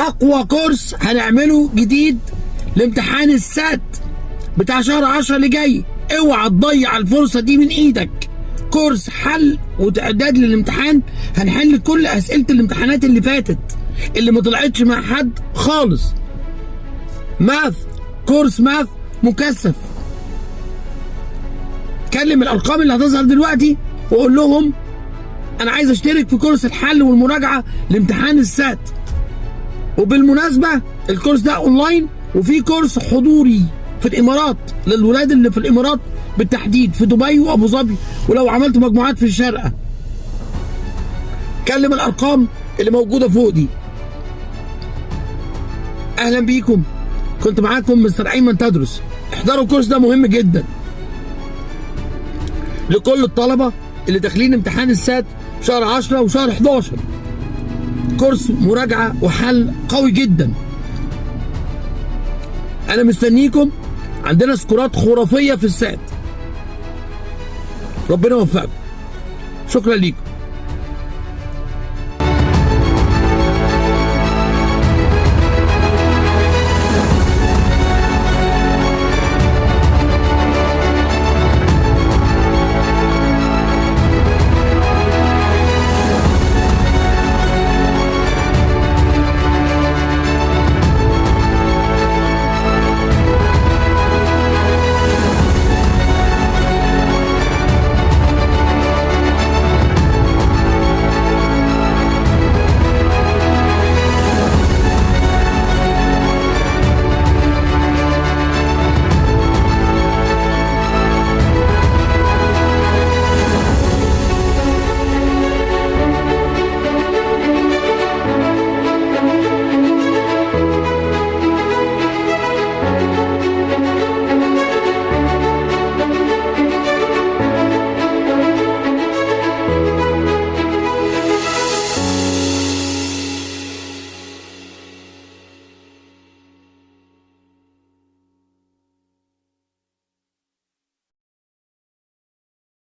اقوى كورس هنعمله جديد لامتحان ال SAT بتاع شهر 10 اللي جاي. اوعى تضيع الفرصة دي من ايدك. كورس حل وتعداد للامتحان، هنحل كل اسئلة الامتحانات اللي فاتت اللي ما طلعتش مع حد خالص. math، كورس math مكثف. كلم الارقام اللي هتظهر دلوقتي وقول لهم انا عايز اشترك في كورس الحل والمراجعه لامتحان ال SAT. وبالمناسبة الكورس ده اونلاين، وفي كورس حضوري في الامارات للولاد اللي في الامارات بالتحديد في دبي وابو ظبي، ولو عملت مجموعات في الشارقه. كلم الارقام اللي موجودة فوق دي. اهلا بيكم، كنت معاكم مستر ايمن تدرس. احضروا الكورس ده، مهم جدا لكل الطلبة اللي داخلين امتحان ال SAT شهر 10 وشهر 11. كورس مراجعه وحل قوي جدا. انا مستنيكم، عندنا سكورات خرافية في ال SAT. ربنا يوفقكم، شكرا ليكم.